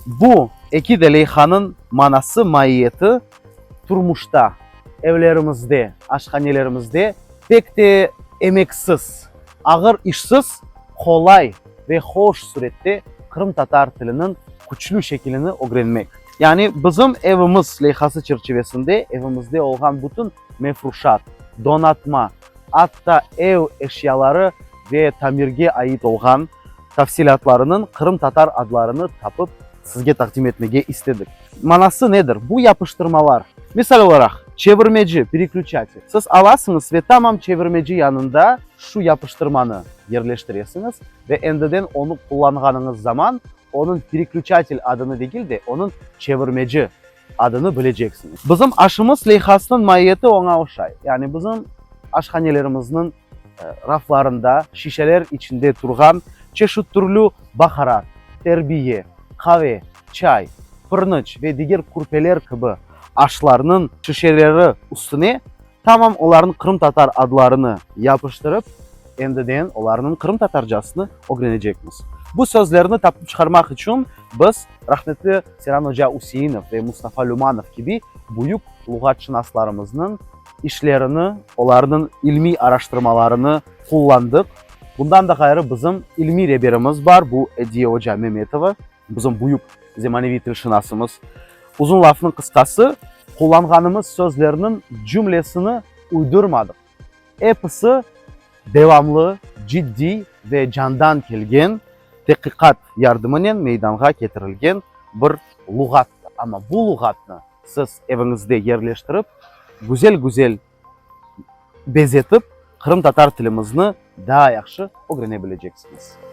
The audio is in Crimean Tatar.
Bu eki de leyhanıñ manası, maiyeti turmuşta, evlerimizde, aşhanelerimizde pek de emeksiz, ağır işsiz, qolay ve hoş sürette qırımtatar tiliniñ küçlü şekilini ögrenmek. Yani Bizim evimiz leyhası çerçivesinde evimizde olğan bütün mefruşat, donatma, atta ev eşyaları ve tamirge ait olğan tafsilâtlarınıñ qırımtatar adlarını tapıp sizge taqdim etmege istedik. Manası nedir? Bu yapıştırmalar. Misal olaraq, çevirmeci, pereklüçatel. Siz alasıñız ve tamam çevirmeci yanında şu yapıştırmanı yerleştiresiñiz ve endiden onı qullanğanıñız zaman onıñ pereklüçatel adını degil de, onıñ çevirmeci adını bileceksiñiz. Bizim aşımız leyhasınıñ maiyeti oña oşay. Yani bizim aşhanelerimizniñ raflarında şişeler içinde turğan çeşit türlü baharat, terbiye, qave, çay, pırnıç ve diger kürpeler kibi aşlarnıñ şişeleri üstüne tamam olarnıñ qırımtatar adlarını yapıştırıp, endiden olarnıñ qırımtatarcasını ögrenecekmiz. Bu sözlerni tapıp çıqarmaq içün biz rahmetli Seyran oca Üseinov ve Mustafa Lümanov kibi büyük luğatşınaslarımıznıñ işlerini, olarnıñ ilmiy araştırmalarını qullandıq. Bundan da ğayrı bizim ilmiy reberimiz bar, bu Ediye oca Memetova, bizim büyük zemaneviy tilşınasımız. Uzun lafnıñ qısqası, qullanğanımız sözlerniñ cümlesini uydurmadıq. Episi devamlı, ciddiy ve candan kelgen teqiqat yardımınen meydanğa ketirilgen bir luğattır. Amma bu luğatnı siz eviñizde yerleştirip, güzel-güzel bezetip, qırımtatar tilimizni daa yahşı ögrene bileceksiñiz.